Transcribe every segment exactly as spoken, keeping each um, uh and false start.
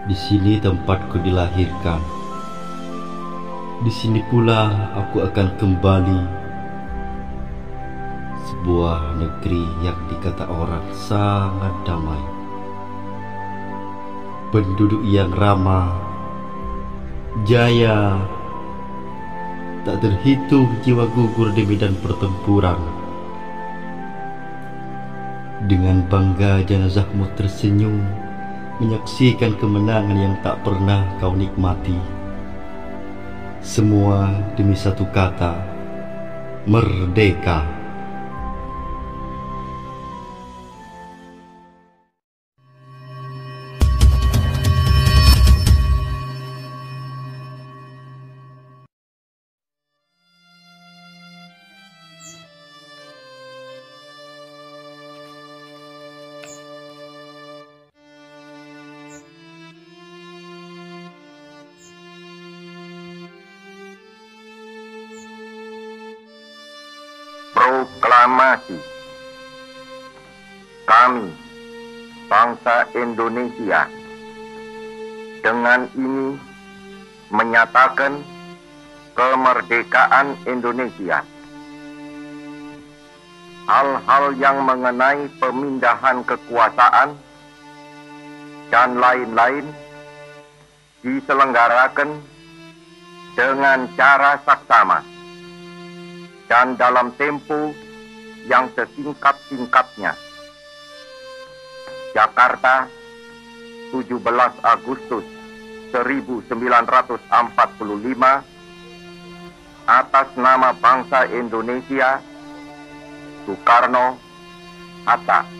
Di sini tempatku dilahirkan. Di sini pula aku akan kembali. Sebuah negeri yang dikata orang sangat damai. Penduduk yang ramah, jaya, tak terhitung jiwa gugur di medan pertempuran. Dengan bangga jenazahmu tersenyum, menyaksikan kemenangan yang tak pernah kau nikmati. Semua demi satu kata, merdeka. Proklamasi. Kami, bangsa Indonesia, dengan ini menyatakan kemerdekaan Indonesia. Hal-hal yang mengenai pemindahan kekuasaan dan lain-lain diselenggarakan dengan cara saksama dan dalam tempo yang sesingkat-singkatnya. Jakarta, tujuh belas Agustus seribu sembilan ratus empat puluh lima, atas nama bangsa Indonesia, Soekarno, Hatta.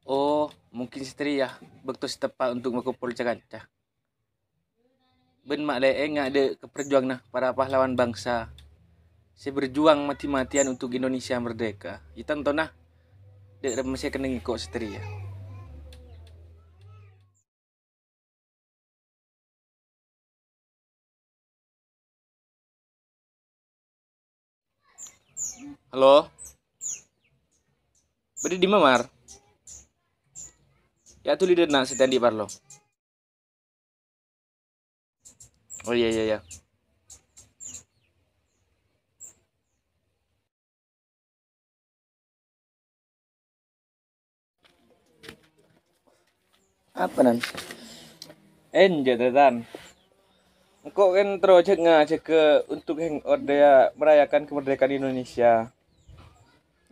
Oh, mungkin satèya bâkto sè teppa' untuk makompol ca-kanca. Bân ma' lè'èngnga dâ' ka parjuwanganna para pahlawan bangsa sè berjuang mati-matian untuk Indonesia merdeka. Yâ tantona dâ' remma sè kennengngi ko' satèya. Halo? Bâdâ è dimma, Mar? Yâ, dhuli dâ' enna' sè ta' andi' parlo. Oh, iyâ, iyâ, iyâ. Apa, Nan? Enjâ', Tan. Engko' kan terro jhâ' ngajhâghâ untuk heng-, ordaya merayakan kemerdekaan Indonesia.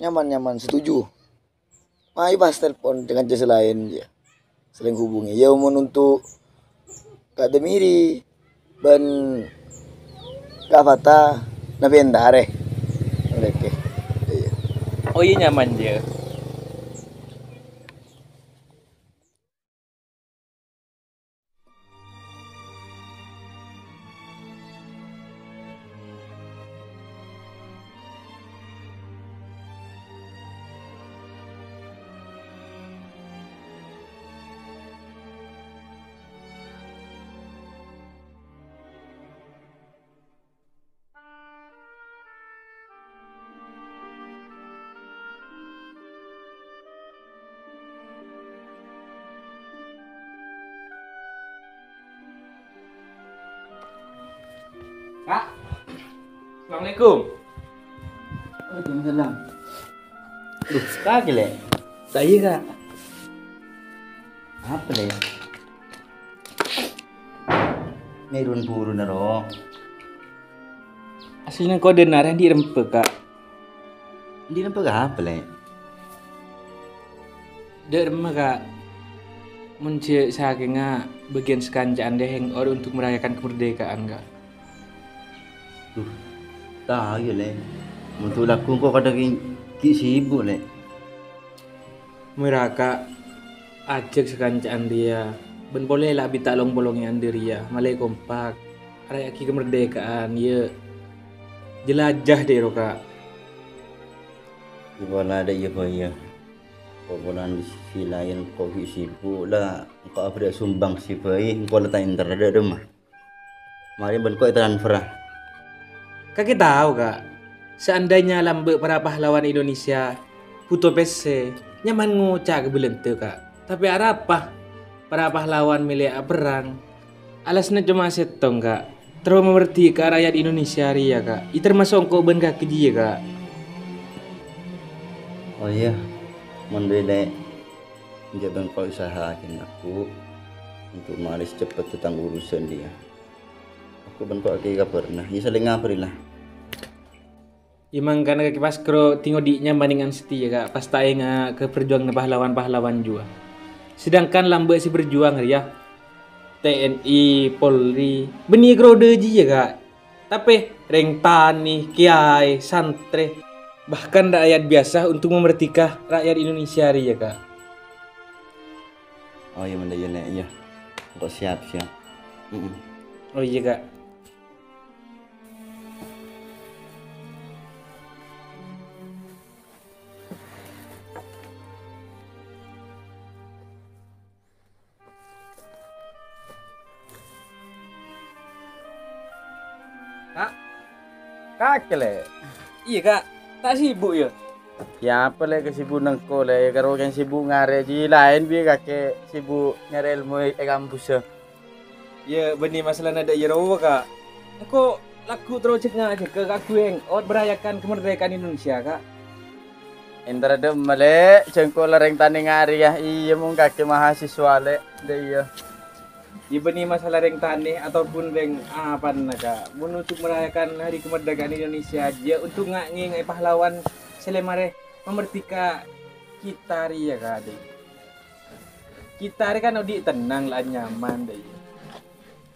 Nyaman, nyaman, setuju. Mayu pas telepon dengan jasa lain, ya. Saling hubungi. Ya, mon untuk Kak Demiri ban Kak Fata, nabi entare. Oke. Iya. Oh iya, nyaman dia. Kak. Assalamualaikum. Waalaikumsalam. Duh, Kak, gila. Saya, Kak. Apa, Le? Mèrun buru nèro. Asli nèng kodèn arè andi' rempa, Kak. Andi' rempa ka apa, Le? Dâ' remma, Kak. Mon jhâ' sakènga bâgiyân sakanca'an dâ' heng or untuk merayakan kemerdekaan, Kak. Duh, ta' iyâ, Le. Mon tu lagu engko' kadhâng ghi', ghi' sibuk, Le. Mara, Kak, ajhâk sakanca'an rèya, bân polè la abita long-polongè andi' rèya, malè kompak, araya'aghi kamardhikaan, yâ, jelajah dâ' ro, Kak. Iyâ, pola dâ' iyâ, Boy, yâ. Ko' polana di sisi laèn ko' ghi' sibuk, la, engko' abârâ' sumbang sè bhâi, engko' la ta' èntar dâ' remma. Marè bân engko' ètransfer, ah. Kakè tao, Ka', seandainya lambâ' para pahlawan Indonesia bhuto pèssè, nyaman ngoca' ka Bâlândhâ, Ka'. Tapè arapa? Para pahlawan mèlè aperrang, alasanna coma sèttong, Ka'. Terro mamardhika ra'yat Indonesia rèya, Ka'. Iyâ, termaso' engko' bân kakè jiyâ, Ka'. Oh iyâ, mon dhi' Lè', jhâ' bân engko' usaha'aghi, Lè', untuk marè seceppet tentang urusan dia. Engko' bân engko' kakè kabhârâna. Iyâ, salèng ngabhârri, la. Iyâ, mangkana kakè pas karo tèngo dhi' nyaman nèngan satèya, Ka', pas ta' enga' ka parjuwanganna pahlawan-pahlawan jhuwa. Sedangkan lambâ' sè berjuang rèya, T N I, Polri, bânnè karowa jiyâ, Ka'. Tapè rèng tanè, kèyaè, santrè, bahkan ra'yat biyasa untuk mamardhika ra'yat Indonesia rèya, Ka'. Oh iyâ, mon dhi' iyâ, Lè', iyâ. Engko' siap, siap. Mm-mm. Oh iyâ, Ka'. Ka'? Kakè, Lè'? Iyâ, Ka'. Ta' sibuk, yâ? Yâ, apa, Lè', kasibu'na engko', Lè'? Yâ, karo kèng sibuk ngarè' jiyâ laèn, bi' kakè sibuk nyarè èlmo è, è kampus, yâ. Yâ, bânnè masalana dâ' iyâ rowa, Ka'. Engko' lagghu' terro jhâ' ngajhâgâ kaangghuy hang out merayakan kemerdekaan Indonesia, Ka'. Èntara dâ'emma, Lè', jhâ' engko' la rèng tanè ngarè', yâ. Iyâ, mon kakè mahasiswa, Lè', dâ' iyâ. Iyâ, bânnè masalah rèng tanè ataupun rèng apana, Ka'. Mon untuk merayakan hari kemerdekaan Indonesia jiyâ, untuk nga-, ngènga'è pahlawan sè lè marè mamerdeka kita rèya, Ka', dâ' iyâ. Kita rè kan odi' tennang, la nyaman, dâ' iyâ.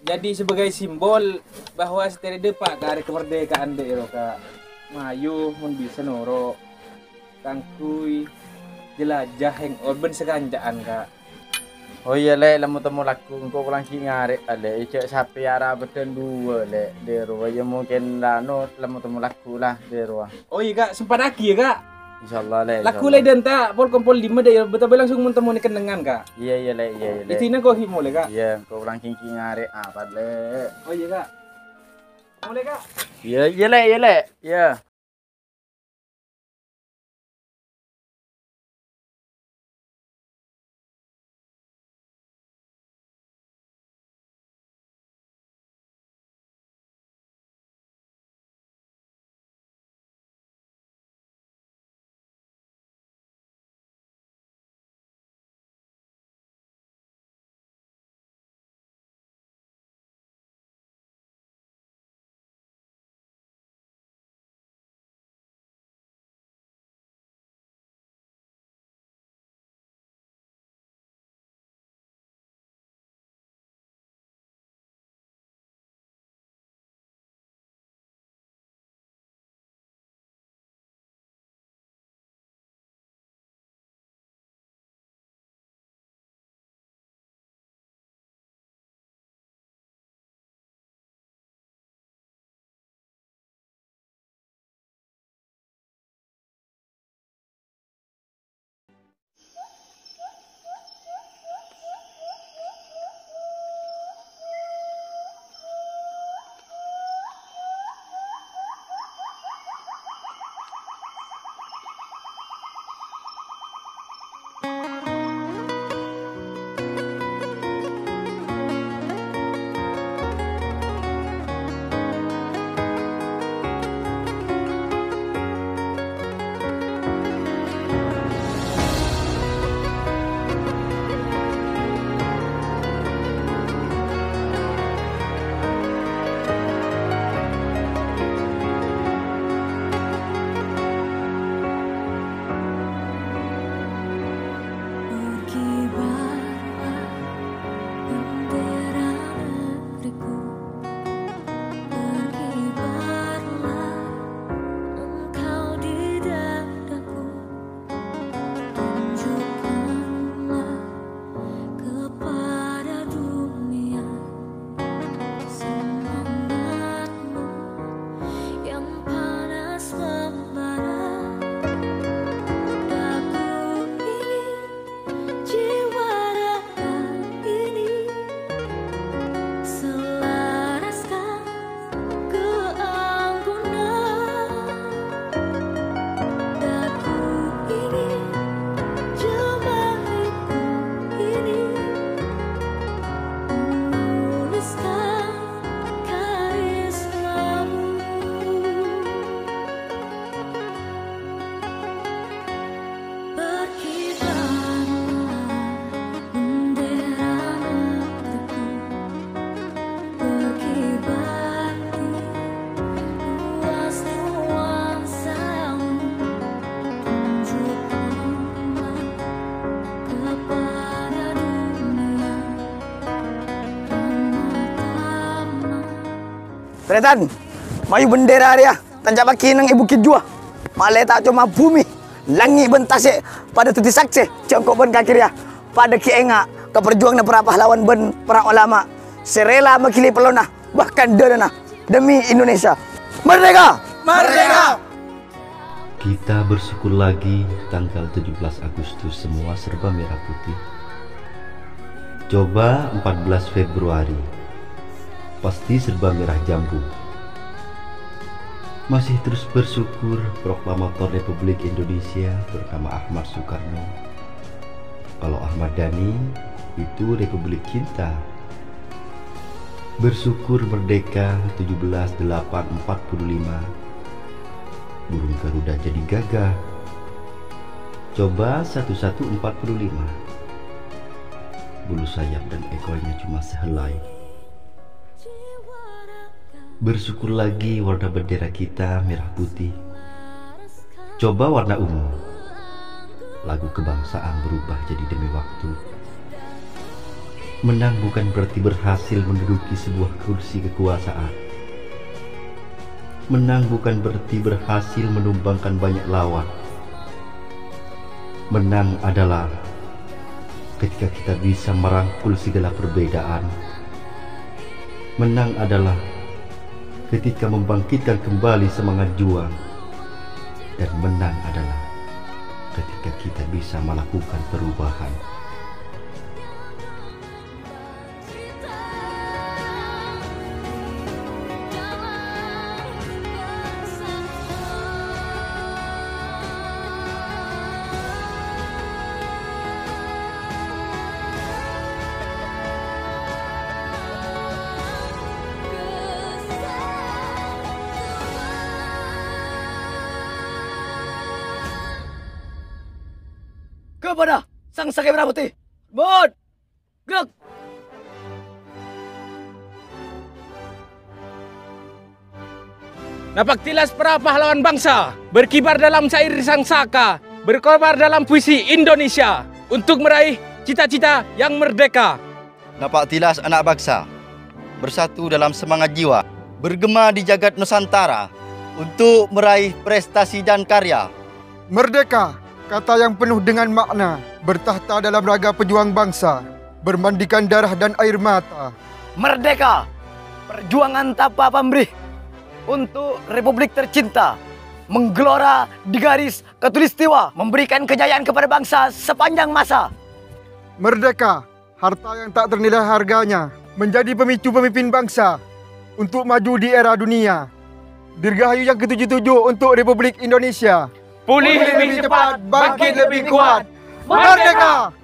Jadi, sebagai simbol bahwa satèya rè dâpa' ka arè kamardekaan, dâ' iyâ, Ka'. Mayu, mon bisa noro'. Kaangghuy jelajah hang out bân sakanca'an, Ka'. Oh iyâ, Lè', lemmo-temmo lagghu', engko' polana ghi' ngarè', Lè'. Jhâ' sapè ara' bâdân duwâ', Lè', dâ' rowa. Iyâ, mungkin, la, anu, lemmo-temmo lagghu', la, dâ' rowa. Oh iyâ, Ka', sempadhâghi, yâ, Ka'. Insyaallah, Lè', insyaallah. Lagghu' la dântè' pol-kompol lima, dâ' iyâ, bâta bâlângsu mon temmona kennengngan, Ka'. Iyâ, iyâ, Lè', iyâ, iyâ, Lè'. Iyâ, engko' polana ghi' ngarè', apa, Lè'? Oh iyâ, Ka'. Molè, Ka'. Iyâ, iyâ, Lè', iyâ, Lè'. Iyâ. Tarètan, mayu bendera rèya tanca'aghi neng è Bukit Juwa. Malè ta' coma bhumè, langngè' bân tasè' padâ dhâddhi saksè, jhângko' bân kakè rèya padâ ghi' enga' ka parjuwânganna para pahlawan bân para olama sè rela maghili pellona, bahkan dârâna, demi Indonesia. Merdeka! Merdeka! Kita bersyukur lagi, tanggal tujuh belas Agustus semua serba merah putih. Coba empat belas Februari, pasti serba merah jambu. Masih terus bersyukur, proklamator Republik Indonesia bernama Ahmad Soekarno. Kalau Ahmad Dhani, itu Republik Cinta. Bersyukur merdeka tujuh belas delapan empat puluh lima. Burung Garuda jadi gagah. Coba satu satu empat puluh lima. Bulu sayap dan ekornya cuma sehelai. Bersyukur lagi warna bendera kita merah putih. Coba warna ungu. Lagu kebangsaan berubah jadi demi waktu. Menang bukan berarti berhasil menduduki sebuah kursi kekuasaan. Menang bukan berarti berhasil menumbangkan banyak lawan. Menang adalah ketika kita bisa merangkul segala perbedaan. Menang adalah ketika membangkitkan kembali semangat juang. Dan menang adalah ketika kita bisa melakukan perubahan. Kepada sang Saka Merah Putih. Bud! Gerak! Napa' tilas para pahlawan bangsa, berkibar dalam sair sang saka, berkobar dalam puisi Indonesia untuk meraih cita-cita yang merdeka. Napa' tilas ana' bangsa, bersatu dalam semangat jiwa, bergema di jagat Nusantara untuk meraih prestasi dan karya. Merdeka, kata yang penuh dengan makna, bertakhta dalam raga pejuang bangsa, bermandikan darah dan air mata. Merdeka, perjuangan tanpa pamrih untuk Republik tercinta, menggelora di garis khatulistiwa, memberikan kejayaan kepada bangsa sepanjang masa. Merdeka, harta yang tak ternilai harganya, menjadi pemicu pemimpin bangsa untuk maju di era dunia. Dirgahayu yang ketujuh-tujuh untuk Republik Indonesia. Pulih lebih cepat, bangkit lebih kuat. Merdeka!